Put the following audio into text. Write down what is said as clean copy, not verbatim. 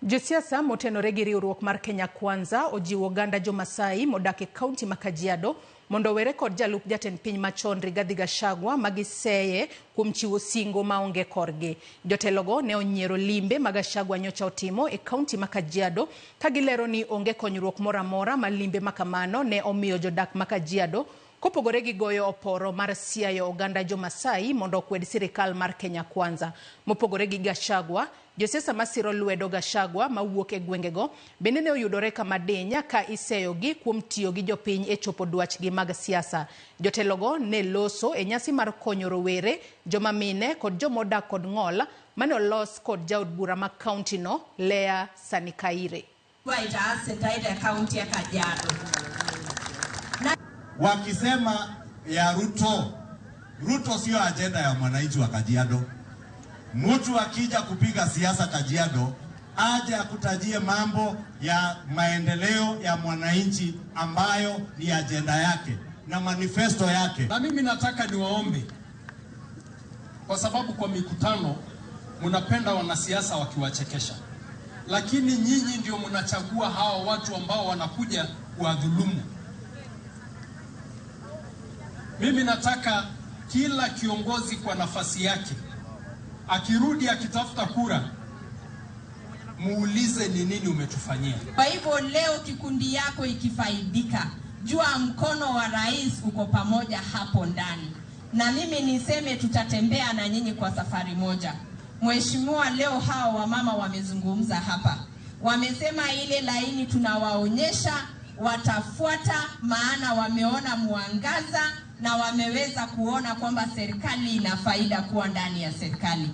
Josiasa motenore gi riwruok mar Kenya Kwanza ojiwo oganda jo-Masai modak e kaunti ma Kajiado mondo owere kod jalup jatend piny machon Rigathi Gachagua ma giseye kuom chiwo singo maonge korgi. Jotelogo ne onyiero limbe ma Gachagua nyocha otimo e kaunti ma Kajiado ka gilero ni onge konyruok moro amora ma limbe ma kamano ne omiyo jodak ma Kajiado kopogore gi goyo oporo mar siayo oganda jo-Masai mondo okwed sirikal mar Kenya Kwanza. Mopogore gi Gachagua, josiasa masiro lwedo Gachagua mawuok e gwengego bende ne oyudore kama diny ka iseyogi kuom tiyo gi jopiny e chopo dwachgi mag siasa. Jotelogo ne loso e nyasi mar konyo rowere, joma mine kod joma odak kod ng'ol mane olos kod jaod bura ma kaunti no Leah Sanikaire. Kaunti ya Kajiado. Wakisema ya Ruto, Ruto sio ajenda ya mwananchi wa Kajiado. Mtu akija kupiga siasa Kajiado aje akutajie mambo ya maendeleo ya mwananchi ambayo ni ajenda yake na manifesto yake. Na mimi nataka niwaombe, kwa sababu kwa mikutano mnapenda wanasiasa wakiwachekesha, lakini nyinyi ndio mnachagua hawa watu ambao wanakuja kuwadhulumu. Mimi nataka kila kiongozi kwa nafasi yake akirudi akitafuta kura, muulize ni nini umetufanyia. Kwa hivyo leo kikundi yako ikifaidika, jua mkono wa rais uko pamoja hapo ndani. Na mimi niseme tutatembea na nyinyi kwa safari moja. Mheshimiwa, leo hao wamama wamezungumza hapa, wamesema ile laini tunawaonyesha watafuata, maana wameona mwangaza na wameweza kuona kwamba serikali ina faida kuwa ndani ya serikali.